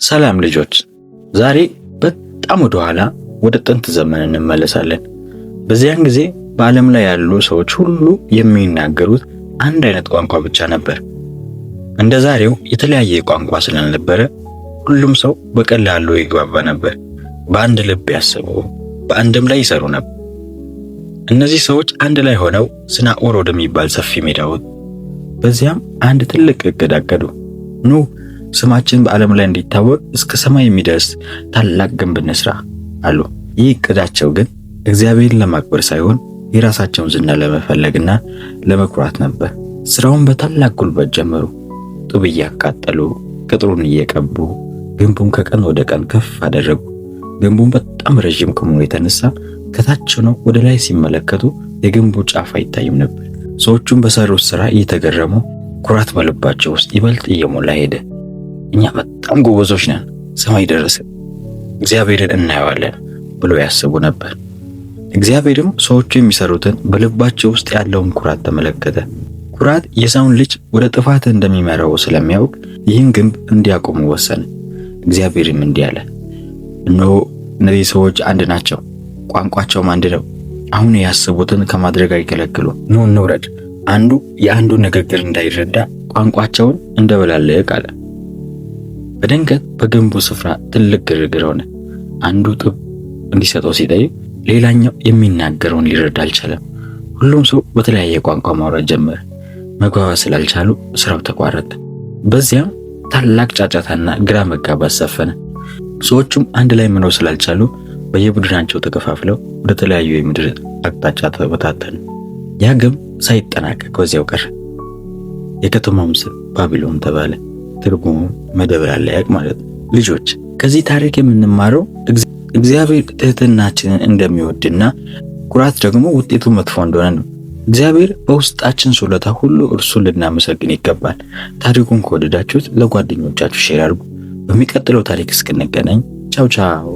ሰላም ልጆች፣ ዛሬ በጣም ወደ ኋላ ወደ ጥንት ዘመን እንመለሳለን። በዚያን ጊዜ በዓለም ላይ ያሉ ሰዎች ሁሉ የሚናገሩት አንድ አይነት ቋንቋ ብቻ ነበር። እንደ ዛሬው የተለያየ ቋንቋ ስላልነበረ ሁሉም ሰው በቀላሉ ይግባባ ነበር። በአንድ ልብ ያስቡ፣ በአንድም ላይ ይሰሩ ነበር። እነዚህ ሰዎች አንድ ላይ ሆነው ስናኦር ወደሚባል ሰፊ ሜዳ ወጡ። በዚያም አንድ ትልቅ እቅድ አቀዱ። ኑ ስማችን በዓለም ላይ እንዲታወቅ እስከ ሰማይ የሚደርስ ታላቅ ግንብ እንስራ አሉ። ይህ እቅዳቸው ግን እግዚአብሔርን ለማክበር ሳይሆን የራሳቸውን ዝና ለመፈለግና ለመኩራት ነበር። ስራውን በታላቅ ጉልበት ጀመሩ። ጡብ እያቃጠሉ፣ ቅጥሩን እየቀቡ፣ ግንቡን ከቀን ወደ ቀን ከፍ አደረጉ። ግንቡን በጣም ረዥም ከመሆኑ የተነሳ ከታች ሆነው ወደ ላይ ሲመለከቱ የግንቡ ጫፍ አይታይም ነበር። ሰዎቹም በሰሩት ስራ እየተገረሙ ኩራት በልባቸው ውስጥ ይበልጥ እየሞላ ሄደ። እኛ በጣም ጎበዞች ነን፣ ሰማይ ደረስን፣ እግዚአብሔርን እናየዋለን ብሎ ያስቡ ነበር። እግዚአብሔርም ሰዎቹ የሚሰሩትን በልባቸው ውስጥ ያለውን ኩራት ተመለከተ። ኩራት የሰውን ልጅ ወደ ጥፋት እንደሚመራው ስለሚያውቅ ይህን ግንብ እንዲያቆሙ ወሰነ። እግዚአብሔርም እንዲህ አለ፣ እነሆ እነዚህ ሰዎች አንድ ናቸው፣ ቋንቋቸውም አንድ ነው። አሁን ያሰቡትን ከማድረግ አይከለክሉ። ኑ እንውረድ፣ አንዱ የአንዱ ንግግር እንዳይረዳ ቋንቋቸውን እንደበላለቅ አለ። በድንገት በግንቡ ስፍራ ትልቅ ግርግር ሆነ። አንዱ ጡብ እንዲሰጠው ሲጠይቅ ሌላኛው የሚናገረውን ሊረዳ አልቻለም። ሁሉም ሰው በተለያየ ቋንቋ ማውራት ጀመረ። መግባባት ስላልቻሉ ስራው ተቋረጠ። በዚያም ታላቅ ጫጫታና ግራ መጋባት ሰፈነ። ሰዎቹም አንድ ላይ መኖር ስላልቻሉ በየቡድናቸው ተከፋፍለው ወደ ተለያዩ የምድር አቅጣጫ ተበታተኑ። ያ ግንብ ሳይጠናቀቅ በዚያው ቀረ። የከተማውም ስም ባቢሎን ተባለ። ትርጉሙ መደበላለቅ ማለት ነው። ልጆች፣ ከዚህ ታሪክ የምንማረው እግዚአብሔር ትህትናችንን እንደሚወድና ኩራት ደግሞ ውጤቱ መጥፎ እንደሆነ ነው። እግዚአብሔር በውስጣችን ስጦታ ሁሉ እርሱን ልናመሰግን ይገባል። ታሪኩን ከወደዳችሁት ለጓደኞቻችሁ share አድርጉ። በሚቀጥለው ታሪክ እስክንገናኝ ቻው ቻው።